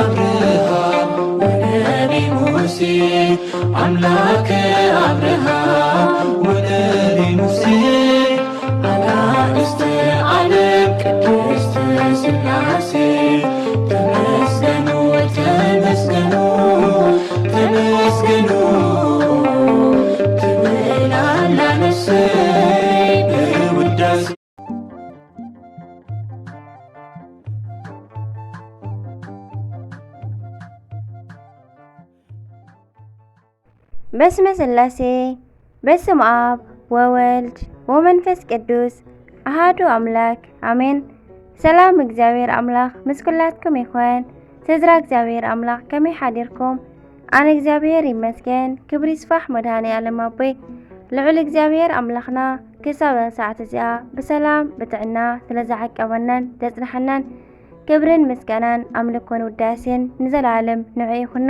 አብርሃም ወነቢ ሙሴ፣ አምላከ አብርሃም ወነቢ ሙሴ፣ አናእስተ ዓለም ቅድስት ሥላሴ፣ ተመስገኑ፣ ተመስገኑ፣ ተመስገኑ ትብል ኣላ ነፍሰይ በውዳሴ። በስመ ስላሴ በስም አብ ወወልድ ወመንፈስ ቅዱስ አሃዱ አምላክ አሜን። ሰላም እግዚኣብሔር አምላክ ምስ ኩላትኩም ይኾን። ስድራ እግዚኣብሔር አምላክ ከመይ ሓዲርኩም? ኣነ እግዚኣብሔር ይመስገን። ክብሪ ይስፋሕ መድኃኔ ዓለም ኣቦይ። ልዑል እግዚኣብሔር ኣምላኽና ክሳብ ሰዓት እዚኣ ብሰላም ብጥዕና ስለ ዝዓቀበናን ዘጽንሐናን ክብርን ምስጋናን ኣምልኮን ውዳሴን ንዘለዓለም ንዑ ይኹኖ።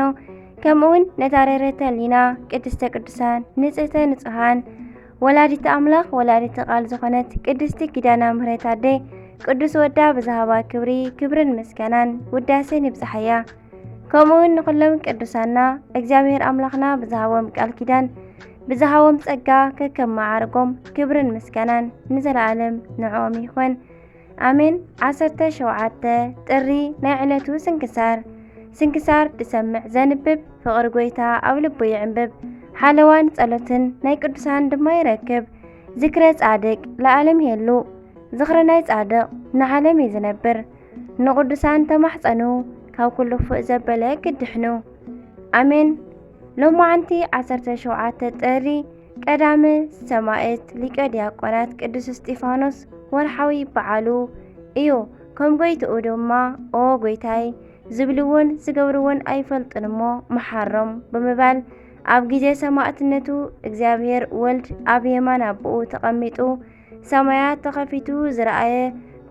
ከምኡውን ነታ ርህርህተ ህሊና ቅድስተ ቅዱሳን ንጽህተ ንጹሃን ወላዲተ ኣምላኽ ወላዲተ ቃል ዝኾነት ቅድስቲ ኪዳነ ምሕረት ኣደይ ቅዱስ ወዳ ብዝሃባ ክብሪ ክብርን ምስጋናን ውዳሴን ይብጽሓያ። ከምኡውን ንኹሎም ቅዱሳና እግዚኣብሔር ኣምላኽና ብዝሃቦም ቃል ኪዳን ብዝሃቦም ጸጋ ከከም መዓርጎም ክብርን ምስጋናን ንዘለዓለም ንዕኦም ይኹን። ኣሜን። ዓሰርተ ሸውዓተ ጥሪ ናይ ዕለቱ ስንክሳር። ስንክሳር ድሰምዕ ዘንብብ ፍቕሪ ጐይታ ኣብ ልቡ ይዕንብብ። ሓለዋን ጸሎትን ናይ ቅዱሳን ድማ ይረክብ። ዝክረ ጻድቅ ለዓለም ይሄሉ። ዝኽሪ ናይ ጻድቕ ንዓለም እዩ ዝነብር። ንቕዱሳን ተማሕጸኑ ካብ ኩሉ ክፉእ ዘበለ ክድሕኑ። ኣሜን። ሎማዓንቲ ዓሰርተ ሸውዓተ ጥሪ ቀዳመ ሰማዕት ሊቀ ዲያቆናት ቅዱስ እስጢፋኖስ ወርሓዊ በዓሉ እዩ። ከም ጎይትኡ ድማ ኦ ጎይታይ ዝብልዎን ዝገብርዎን ኣይፈልጡን እሞ መሓሮም ብምባል ኣብ ግዜ ሰማዕትነቱ እግዚኣብሔር ወልድ ኣብ የማን ኣቦኡ ተቐሚጡ ሰማያት ተኸፊቱ ዝረኣየ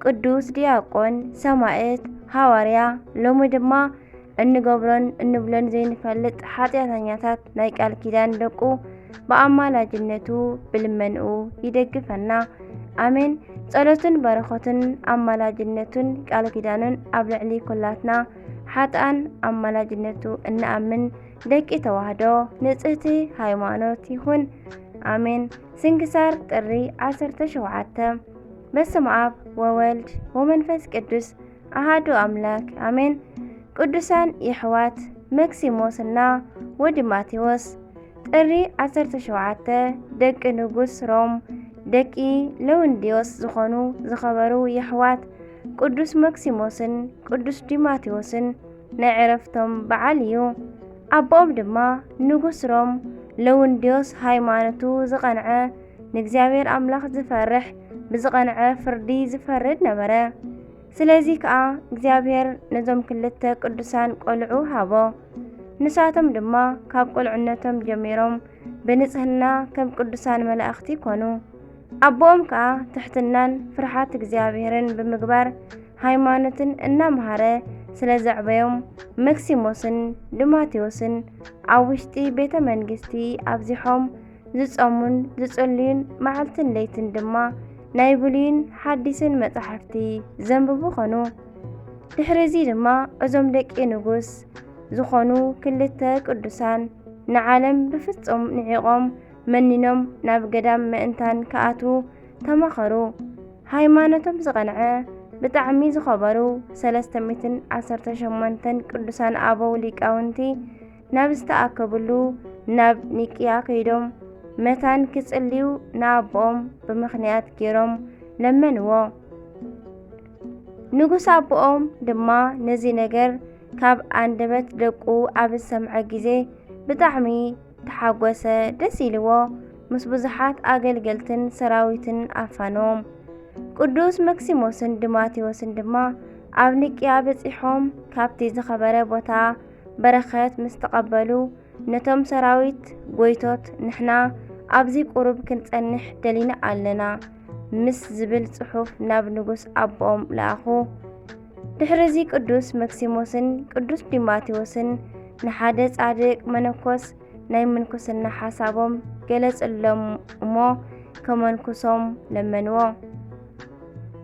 ቅዱስ ዲያቆን ሰማዕት ሃዋርያ ሎሚ ድማ እንገብሮን እንብሎን ዘይንፈልጥ ሓጢኣተኛታት ናይ ቃል ኪዳን ደቁ ብኣማላጅነቱ ብልመንኡ ይደግፈና። ኣሜን። ጸሎቱን በረኸቱን ኣማላጅነቱን ቃል ኪዳኑን ኣብ ልዕሊ ኩላትና ሓጥኣን ኣማላጅነቱ እንኣምን ደቂ ተዋህዶ ንጽህቲ ሃይማኖት ይኹን። ኣሜን። ስንክሳር ጥሪ ዓሰርተ ሸውዓተ። በስመ ኣብ ወወልድ ወመንፈስ ቅዱስ ኣሃዱ ኣምላክ ኣሜን። ቅዱሳን የሕዋት መክሲሞስና ወዲ ማቴዎስ ጥሪ ዓሰርተ ሸውዓተ ደቂ ንጉስ ሮም ደቂ ለውንድዮስ ዝኾኑ ዝኸበሩ የሕዋት ቅዱስ መክሲሞስን ቅዱስ ዲማቴዎስን ናይ ዕረፍቶም በዓል እዩ። ኣቦኦም ድማ ንጉስ ሮም ለውንድዮስ ሃይማኖቱ ዝቐንዐ ንእግዚኣብሔር ኣምላኽ ዝፈርሕ ብዝቐንዐ ፍርዲ ዝፈርድ ነበረ። ስለዚ ከኣ እግዚኣብሔር ነዞም ክልተ ቅዱሳን ቆልዑ ሃቦ። ንሳቶም ድማ ካብ ቁልዕነቶም ጀሚሮም ብንጽህና ከም ቅዱሳን መላእኽቲ ኮኑ። ኣቦኦም ከኣ ትሕትናን ፍርሓት እግዚኣብሔርን ብምግባር ሃይማኖትን እናምሃረ ስለ ዘዕበዮም መክሲሞስን ዲማቴዎስን ኣብ ውሽጢ ቤተ መንግስቲ ኣብዚሖም ዝጸሙን ዝጽልዩን መዓልትን ለይትን ድማ ናይ ብሉይን ሓዲስን መጻሕፍቲ ዘንብቡ ኾኑ። ድሕሪ እዚ ድማ እዞም ደቂ ንጉስ ዝኾኑ ክልተ ቅዱሳን ንዓለም ብፍጹም ንዒቖም መኒኖም ናብ ገዳም ምእንታን ክኣትዉ ተማኸሩ። ሃይማኖቶም ዝቐንዐ ብጣዕሚ ዝኸበሩ ሰለስተ ሚእትን ዓሰርተ ሸሞንተን ቅዱሳን ኣበው ሊቃውንቲ ናብ ዝተኣከብሉ ናብ ኒቅያ ከይዶም መታን ክጽልዩ ንኣቦኦም ብምኽንያት ገይሮም ለመንዎ። ንጉስ ኣቦኦም ድማ ነዚ ነገር ካብ ኣንደበት ደቁ ኣብ ዝሰምዐ ግዜ ብጣዕሚ ተሓጎሰ፣ ደስ ኢልዎ ምስ ብዙሓት ኣገልገልትን ሰራዊትን ኣፋነዎም። ቅዱስ መክሲሞስን ዲማቴዎስን ድማ ኣብ ኒቅያ በጺሖም ካብቲ ዝኸበረ ቦታ በረኸት ምስ ተቐበሉ ነቶም ሰራዊት ጎይቶት ንሕና ኣብዚ ቁሩብ ክንጸንሕ ደሊና ኣለና ምስ ዝብል ጽሑፍ ናብ ንጉስ ኣቦኦም ለኣኹ። ድሕሪ እዚ ቅዱስ መክሲሞስን ቅዱስ ዲማቴዎስን ንሓደ ጻድቅ መነኮስ ናይ ምንኩስና ሓሳቦም ገለጽሎም እሞ ከመንኩሶም ለመንዎ።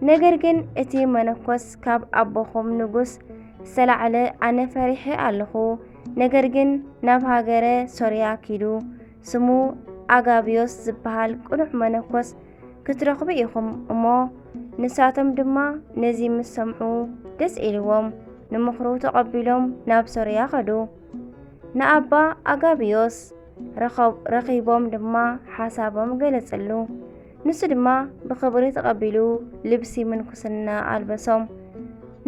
ነገር ግን እቲ መነኮስ ካብ ኣቦኹም ንጉስ ዝተላዕለ ኣነ ፈሪሐ ኣለኹ። ነገር ግን ናብ ሃገረ ሶርያ ኪዱ፣ ስሙ ኣጋብዮስ ዝበሃል ቅኑዕ መነኮስ ክትረኽቡ ኢኹም እሞ። ንሳቶም ድማ ነዚ ምስ ሰምዑ ደስ ኢልዎም፣ ንምኽሩ ተቐቢሎም ናብ ሶርያ ከዱ። ንኣባ ኣጋብዮስ ረኸብ-፣ ረኺቦም ድማ ሓሳቦም ገለጸሉ። ንሱ ድማ ብኽብሪ ተቐቢሉ ልብሲ ምንኩስና ኣልበሶም።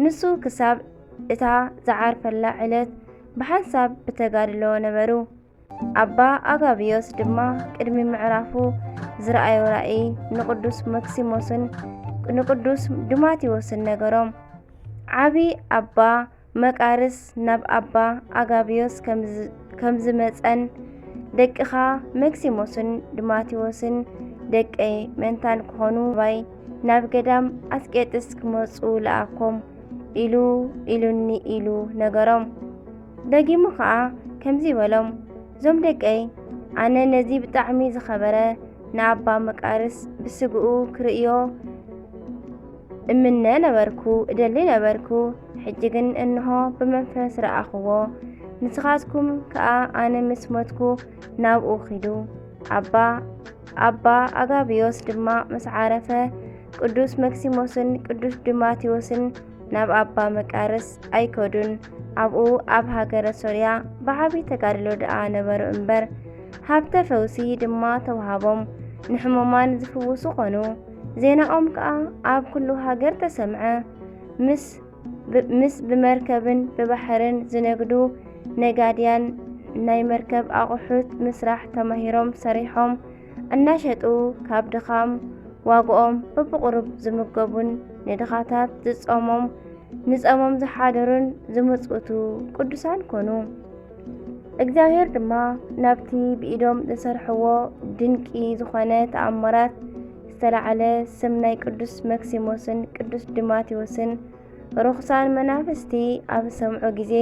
ንሱ ክሳብ እታ ዝዓርፈላ ዕለት ብሓንሳብ ብተጋድሎ ነበሩ። ኣባ ኣጋብዮስ ድማ ቅድሚ ምዕራፉ ዝረኣዮ ራእይ ንቅዱስ መክሲሞስን ንቅዱስ ድማቴዎስን ነገሮም። ዓቢ ኣባ መቃርስ ናብ ኣባ ኣጋብዮስ ከም ዝ-፣ ከም ዝመጸን ደቅኻ መክሲሞስን ድማቴዎስን ደቀይ መንታን ክኾኑ ባይ ናብ ገዳም ኣስቄጥስ ክመጹ ለኣኮም ኢሉ ኢሉኒ ኢሉ ነገሮም። ደጊሙ ኸኣ ከምዚ በሎም፣ እዞም ደቀይ፣ ኣነ ነዚ ብጣዕሚ ዝኸበረ ንኣባ መቃርስ ብስግኡ ክርእዮ እምነ ነበርኩ፣ እደሊ ነበርኩ። ሕጂ ግን እንሆ ብመንፈስ ረኣኽዎ። ንስኻትኩም ከኣ ኣነ ምስ ሞትኩ ናብኡ ኺዱ። ኣባ፣ ኣባ ኣጋብዮስ ድማ ምስ ዓረፈ፣ ቅዱስ መክሲሞስን ቅዱስ ድማቴዎስን ናብ ኣባ መቃርስ ኣይከዱን። ኣብኡ ኣብ ሃገረ ሶርያ ብዓቢ ተጋድሎ ደኣ ነበሩ እምበር፣ ሃብተ ፈውሲ ድማ ተዋሃቦም። ንሕሙማን ዝፍውሱ ኾኑ። ዜናኦም ከኣ ኣብ ኩሉ ሃገር ተሰምዐ። ምስ ብ-፣ ምስ ብመርከብን ብባሕርን ዝነግዱ ነጋድያን ናይ መርከብ ኣቑሑት ምስራሕ ተማሂሮም ሰሪሖም እናሸጡ ካብ ድኻም ዋግኦም በብቑሩብ ዝምገቡን ንድኻታት ዝጾሞም፣ ንጾሞም ዝሓደሩን ዝምጽውቱ ቅዱሳን ኮኑ። እግዚኣብሔር ድማ ናብቲ ብኢዶም ዝሰርሕዎ ድንቂ ዝኾነ ተኣምራት ዝተላዕለ ስም ናይ ቅዱስ መክሲሞስን ቅዱስ ድማቴዎስን ርኹሳን መናፍስቲ ኣብ ዝሰምዑ ግዜ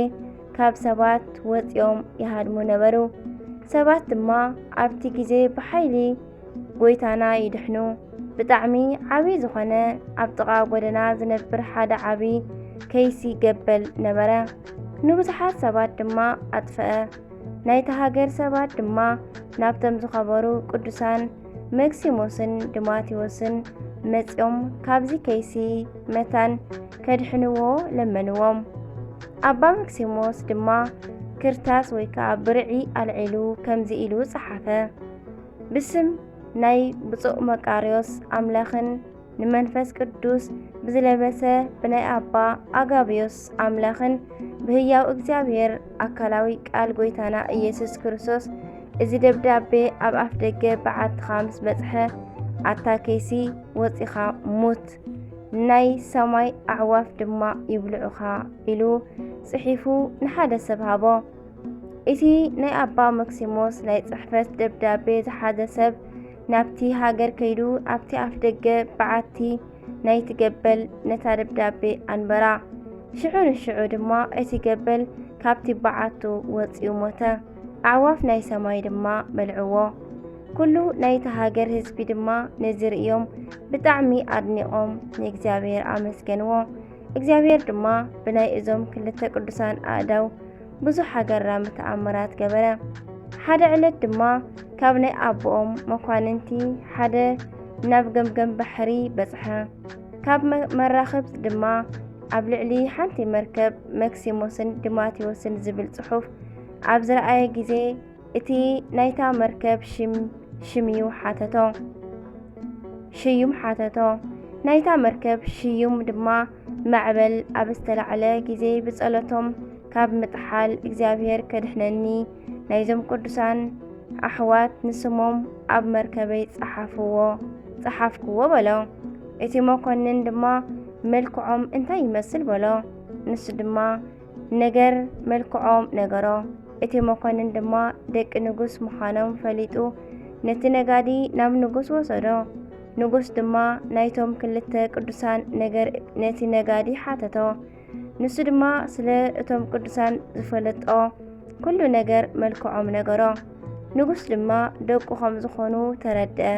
ካብ ሰባት ወጺኦም ይሃድሙ ነበሩ። ሰባት ድማ ኣብቲ ግዜ ብሓይሊ ጎይታና ይድሕኑ። ብጣዕሚ ዓቢ ዝኾነ ኣብ ጥቓ ጎደና ዝነብር ሓደ ዓቢ ከይሲ ገበል ነበረ። ንብዙሓት ሰባት ድማ ኣጥፍአ። ናይታ ሃገር ሰባት ድማ ናብቶም ዝኸበሩ ቅዱሳን መክሲሞስን ድማቴዎስን መጺኦም ካብዚ ከይሲ መታን ከድሕንዎ ለመንዎም። ኣባ መክሲሞስ ድማ ክርታስ ወይ ከኣ ብርዒ ኣልዒሉ ከምዚ ኢሉ ጸሓፈ። ብስም ናይ ብፁዕ መቃርዮስ ኣምላኽን ንመንፈስ ቅዱስ ብዝለበሰ ብናይ ኣባ ኣጋብዮስ ኣምላኽን ብህያው እግዚኣብሔር ኣካላዊ ቃል ጎይታና ኢየሱስ ክርስቶስ፣ እዚ ደብዳቤ ኣብ ኣፍ ደገ በዓትኻ ምስ በጽሐ፣ ኣታ ከይሲ ወጺኻ ሙት፣ ናይ ሰማይ ኣዕዋፍ ድማ ይብልዑኻ ኢሉ ጽሒፉ ንሓደ ሰብ ሃቦ። እቲ ናይ ኣባ መክሲሞስ ናይ ጽሕፈት ደብዳቤ ዝሓዘ ሰብ ናብቲ ሃገር ከይዱ ኣብቲ ኣፍ ደገ በዓቲ ናይቲ ገበል ነታ ደብዳቤ ኣንበራ። ሽዑ ንሽዑ ድማ እቲ ገበል ካብቲ በዓቱ ወጺኡ ሞተ። ኣዕዋፍ ናይ ሰማይ ድማ በልዕዎ። ኩሉ ናይቲ ሃገር ህዝቢ ድማ ነዚ ርእዮም ብጣዕሚ ኣድኒቖም ንእግዚኣብሔር ኣመስገንዎ። እግዚኣብሔር ድማ ብናይ እዞም ክልተ ቅዱሳን ኣእዳው ብዙሕ ሃገራሚ ተኣምራት ገበረ። ሓደ ዕለት ድማ ካብ ናይ ኣቦኦም መኳንንቲ ሓደ ናብ ገምገም ባሕሪ በጽሐ። ካብ መ-፣ መራኽብ ድማ ኣብ ልዕሊ ሓንቲ መርከብ መክሲሞስን ድማቴዎስን ዝብል ጽሑፍ ኣብ ዝረኣየ ግዜ፣ እቲ ናይታ መርከብ ሽም-፣ ሽምዩ ሓተቶ፣ ሽዩም ሓተቶ። ናይታ መርከብ ሽዩም ድማ ማዕበል ኣብ ዝተላዕለ ግዜ ብጸሎቶም ካብ ምጥሓል እግዚኣብሔር ከድሕነኒ ናይዞም ቅዱሳን ኣሕዋት ንስሞም ኣብ መርከበይ ጸሓፍዎ፣ ጸሓፍክዎ በሎ። እቲ መኮንን ድማ መልክዖም እንታይ ይመስል በሎ። ንሱ ድማ ነገር መልክዖም ነገሮ። እቲ መኮንን ድማ ደቂ ንጉስ ምዃኖም ፈሊጡ ነቲ ነጋዲ ናብ ንጉስ ወሰዶ። ንጉስ ድማ ናይቶም ክልተ ቅዱሳን ነገር ነቲ ነጋዲ ሓተቶ። ንሱ ድማ ስለ እቶም ቅዱሳን ዝፈለጦ ኩሉ ነገር መልክዖም ነገሮ። ንጉስ ድማ ደቁ ከም ዝኾኑ ተረድአ።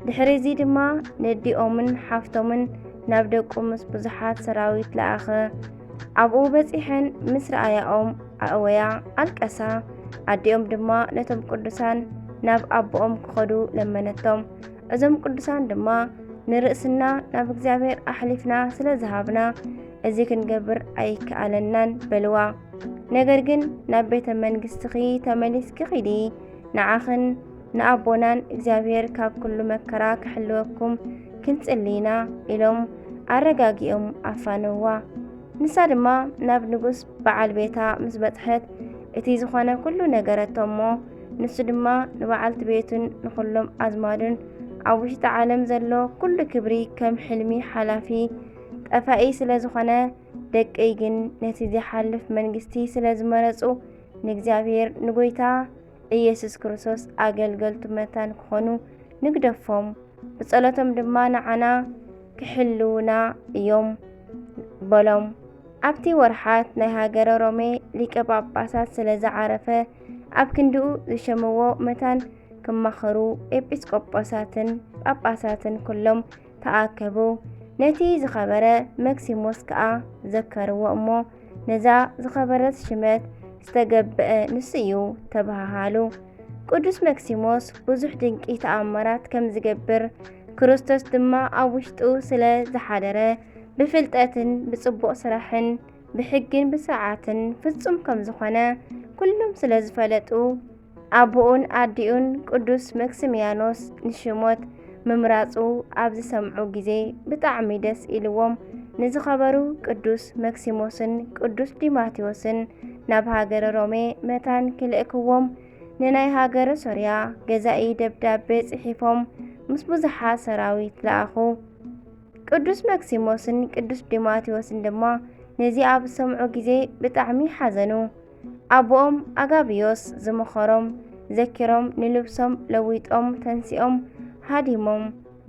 ድሕሪ እዚ ድማ ነዲኦምን ሓፍቶምን ናብ ደቁ ምስ ብዙሓት ሰራዊት ለኣኸ። ኣብኡ በጺሐን ምስ ረኣያኦም ኣእወያ፣ ኣልቀሳ። ኣዲኦም ድማ ነቶም ቅዱሳን ናብ ኣቦኦም ክኸዱ ለመነቶም። እዞም ቅዱሳን ድማ፣ "ንርእስና ናብ እግዚኣብሔር ኣሕሊፍና ስለ ዝሃብና፣ እዚ ክንገብር ኣይከኣለናን" በልዋ። "ነገር ግን ናብ ቤተ መንግስትኺ ተመሊስኪ ኺዲ፣ ንዓኽን ንኣቦናን እግዚኣብሔር ካብ ኩሉ መከራ ክሕልወኩም ክንጽሊ ኢና" ኢሎም ኣረጋጊኦም ኣፋነዋ። ንሳ ድማ ናብ ንጉስ በዓል ቤታ ምስ በጽሐት፣ እቲ ዝኾነ ኩሉ ነገረቶ እሞ፣ ንሱ ድማ ንበዓልቲ ቤቱን ንኹሎም ኣዝማዱን፣ "ኣብ ውሽጢ ዓለም ዘሎ ኩሉ ክብሪ ከም ሕልሚ ሓላፊ ጠፋኢ ስለ ዝኾነ፣ ደቀይ ግን ነቲ ዘይሓልፍ መንግስቲ ስለ ዝመረጹ፣ ንእግዚኣብሔር ንጎይታ ኢየሱስ ክርስቶስ ኣገልገልቱ መታን ክኾኑ ንግደፎም፣ ብጸሎቶም ድማ ንዓና ክሕልዉና እዮም" በሎም። ኣብቲ ወርሓት ናይ ሃገረ ሮሜ ሊቀ ጳጳሳት ስለ ዝዓረፈ፣ ኣብ ክንድኡ ዝሸምዎ መታን ክማኸሩ ኤጲስቆጶሳትን ጳጳሳትን ኩሎም ተኣከቡ። ነቲ ዝኸበረ መክሲሞስ ከኣ ዘከርዎ እሞ፣ "ነዛ ዝኸበረት ሽመት ዝተገብአ ንሱ እዩ" ተባሃሃሉ። ቅዱስ መክሲሞስ ብዙሕ ድንቂ ተኣምራት ከም ዝገብር፣ ክርስቶስ ድማ ኣብ ውሽጡ ስለ ዝሓደረ፣ ብፍልጠትን ብጽቡቕ ስራሕን ብሕግን ብስርዓትን ፍጹም ከም ዝኾነ ኩሎም ስለ ዝፈለጡ፣ ኣቦኡን ኣዲኡን ቅዱስ መክሲምያኖስ ንሽሞት ምምራጹ ኣብ ዝሰምዑ ግዜ ብጣዕሚ ደስ ኢልዎም፣ ንዝኸበሩ ቅዱስ መክሲሞስን ቅዱስ ዲማቴዎስን ናብ ሃገረ ሮሜ መታን ክልእክዎም ንናይ ሃገረ ሶርያ ገዛኢ ደብዳቤ ጽሒፎም ምስ ብዙሓት ሰራዊት ለኣኹ። ቅዱስ መክሲሞስን ቅዱስ ዲማቴዎስን ድማ ነዚ ኣብ ዝሰምዑ ግዜ ብጣዕሚ ሓዘኑ። ኣቦኦም ኣጋብዮስ ዝመኸሮም ዘኪሮም፣ ንልብሶም ለዊጦም ተንሲኦም ሃዲሞም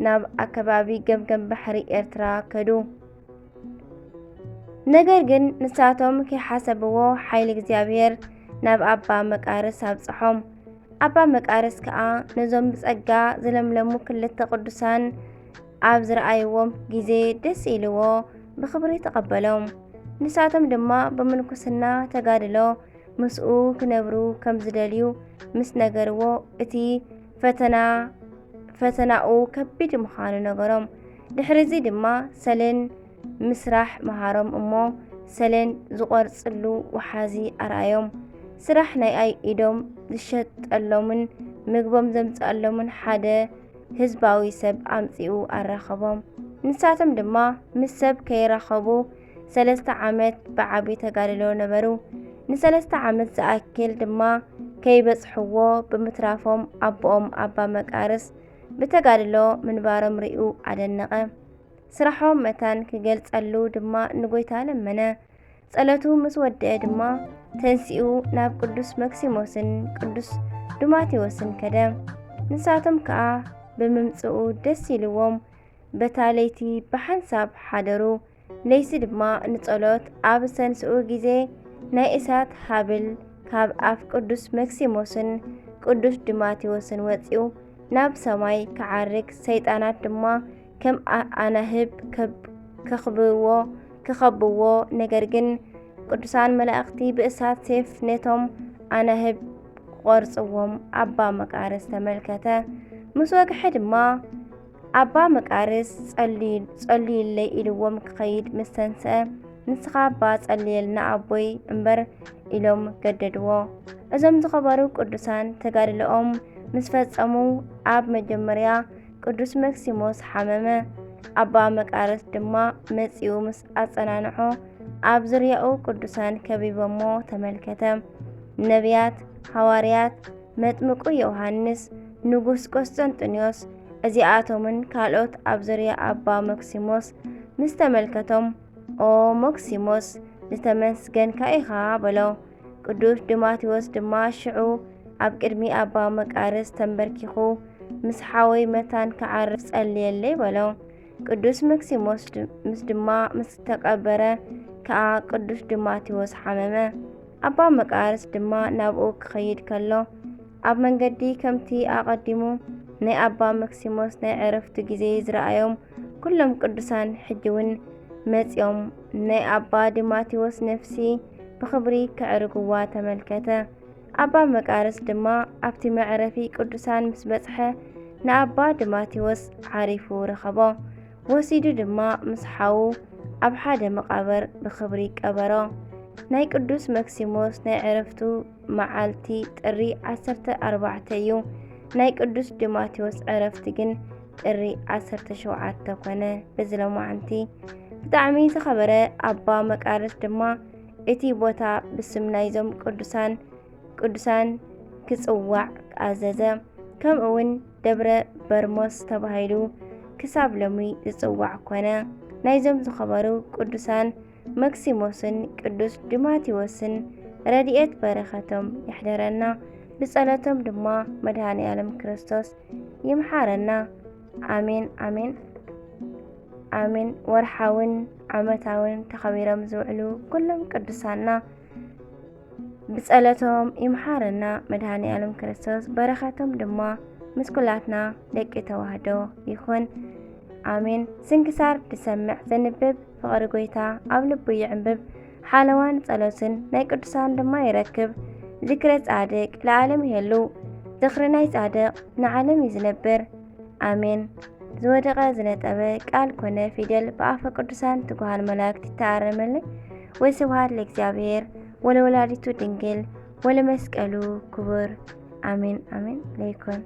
ናብ ኣከባቢ ገምገም ባሕሪ ኤርትራ ከዱ። ነገር ግን ንሳቶም ከይሓሰብዎ ሓይሊ እግዚኣብሔር ናብ ኣባ መቃርስ ኣብጽሖም። ኣባ መቃርስ ከኣ ነዞም ብጸጋ ዝለምለሙ ክልተ ቅዱሳን ኣብ ዝረኣይዎም ግዜ ደስ ኢልዎ ብኽብሪ ተቐበሎም። ንሳቶም ድማ ብምንኩስና ተጋድሎ ምስኡ ክነብሩ ከም ዝደልዩ ምስ ነገርዎ፣ እቲ ፈተና፣ ፈተናኡ ከቢድ ምዃኑ ነገሮም። ድሕሪ እዚ ድማ ሰሌን ምስራሕ መሃሮም እሞ፣ ሰሌን ዝቖርጽሉ ወሓዚ ኣርኣዮም። ስራሕ ናይ ኣይ ኢዶም ዝሸጠሎምን ምግቦም ዘምጽኣሎምን ሓደ ህዝባዊ ሰብ ኣምጺኡ ኣራኸቦም። ንሳቶም ድማ ምስ ሰብ ከይራኸቡ ሰለስተ ዓመት ብዓቢ ተጋድሎ ነበሩ። ንሰለስተ ዓመት ዝኣክል ድማ ከይበጽሕዎ ብምትራፎም ኣቦኦም ኣባ መቃርስ ብተጋድሎ ምንባሮም ርእዩ ኣደነቐ። ስራሖም መታን ክገልጸሉ ድማ ንጎይታ ለመነ። ጸሎቱ ምስ ወድአ ድማ ተንሲኡ ናብ ቅዱስ መክሲሞስን ቅዱስ ዱማቴዎስን ከደ። ንሳቶም ከኣ ብምምጽኡ ደስ ኢልዎም በታ ለይቲ ብሓንሳብ ሓደሩ። ለይቲ ድማ ንጸሎት ኣብ ዝተንስኡ ግዜ ናይ እሳት ሃብል ካብ ኣፍ ቅዱስ መክሲሞስን ቅዱስ ዱማቴዎስን ወጺኡ ናብ ሰማይ ክዓርግ፣ ሰይጣናት ድማ ከም ኣ-፣ ኣናህብ ከብ-፣ ከኽብዎ፣ ክኸብዎ፣ ነገር ግን ቅዱሳን መላእኽቲ ብእሳት ሴፍ ነቶም ኣናህብ ክቖርጽዎም ኣባ መቃርስ ተመልከተ። ምስ ወግሐ ድማ ኣባ መቃርስ ጸልዩ-፣ ጸልዩለይ ኢልዎም ክኸይድ ምስ ተንስአ፣ "ንስኻ እባ ጸልየልና ኣቦይ እምበር" ኢሎም ገደድዎ። እዞም ዝኸበሩ ቅዱሳን ተጋድሎኦም ምስ ፈጸሙ፣ ኣብ መጀመርያ ቅዱስ መክሲሞስ ሓመመ። ኣባ መቃርስ ድማ መጺኡ ምስ ኣጸናንዖ፣ ኣብ ዙርያኡ ቅዱሳን ከቢቦሞ ተመልከተ። ነቢያት፣ ሃዋርያት፣ መጥምቁ ዮሃንስ፣ ንጉስ ቆስጠንጢኖስ፣ እዚኣቶምን ካልኦት ኣብ ዙርያ ኣባ መክሲሞስ ምስ ተመልከቶም፣ "ኦ መክሲሞስ፣ ዝተመስገንካ ኢኻ" በሎ። ቅዱስ ዲማቴዎስ ድማ ሽዑ ኣብ ቅድሚ ኣባ መቃርስ ተንበርኪኹ፣ "ምስ ሓወይ መታን ክዓርፍ ጸልየለይ" በሎ። ቅዱስ መክሲሞስ ድ-፣ ምስ ድማ ምስ ተቐበረ ከኣ ቅዱስ ዲማቴዎስ ሓመመ። ኣባ መቃርስ ድማ ናብኡ ክኸይድ ከሎ፣ ኣብ መንገዲ ከምቲ ኣቐዲሙ ናይ ኣባ መክሲሞስ ናይ ዕረፍቱ ግዜ ዝረኣዮም ኩሎም ቅዱሳን፣ ሕጂ እውን መጺኦም ናይ ኣባ ዲማቴዎስ ነፍሲ ብኽብሪ ከዕርግዋ ተመልከተ። ኣባ መቃርስ ድማ ኣብቲ መዕረፊ ቅዱሳን ምስ በጽሐ ንኣባ ዲማቴዎስ ዓሪፉ ረኸቦ። ወሲዱ ድማ ምስ ሓዉ ኣብ ሓደ መቓብር ብኽብሪ ቀበሮ። ናይ ቅዱስ መክሲሞስ ናይ ዕረፍቱ መዓልቲ ጥሪ ዓሰርተ ኣርባዕተ እዩ። ናይ ቅዱስ ዲማቴዎስ ዕረፍቲ ግን ጥሪ ዓሰርተ ሸውዓተ ኮነ። በዚ ሎማዓንቲ ብጣዕሚ ዝኸበረ ኣባ መቃርስ ድማ እቲ ቦታ ብስም ናይዞም ቅዱሳን ቅዱሳን ክጽዋዕ ኣዘዘ። ከምኡ እውን ደብረ በርሞስ ተባሂሉ ክሳብ ሎሚ ዝጽዋዕ ኮነ። ናይዞም ዝኸበሩ ቅዱሳን መክሲሞስን ቅዱስ ዲማቴዎስን ረድኤት በረኸቶም ይሕደረና። ብጸሎቶም ድማ መድኃኔ ዓለም ክርስቶስ ይምሓረና። ኣሜን፣ ኣሜን፣ ኣሜን። ወርሓውን ዓመታውን ተኸቢሮም ዝውዕሉ ኩሎም ቅዱሳንና ብጸሎቶም ይምሓረና መድኃኔ ዓለም ክርስቶስ። በረኸቶም ድማ ምስ ኩላትና ደቂ ተዋህዶ ይኹን። ኣሜን። ስንክሳር ዝሰምዕ ዘንብብ ፍቕሪ ጐይታ ኣብ ልቡ ይዕንብብ። ሓለዋን ጸሎትን ናይ ቅዱሳን ድማ ይረክብ። ዝክረ ጻድቅ ለዓለም ይሄሉ። ዝኽሪ ናይ ጻድቅ ንዓለም እዩ ዝነብር። ኣሜን። ዝወደቐ ዝነጠበ ቃል ኮነ ፊደል ብኣፈ ቅዱሳን ትጉሃን መላእክት ይተኣረመለይ። ወስብሐት ለእግዚኣብሔር ወለወላዲቱ ድንግል ወለመስቀሉ ክቡር። ኣሜን፣ ኣሜን። ለይኩን።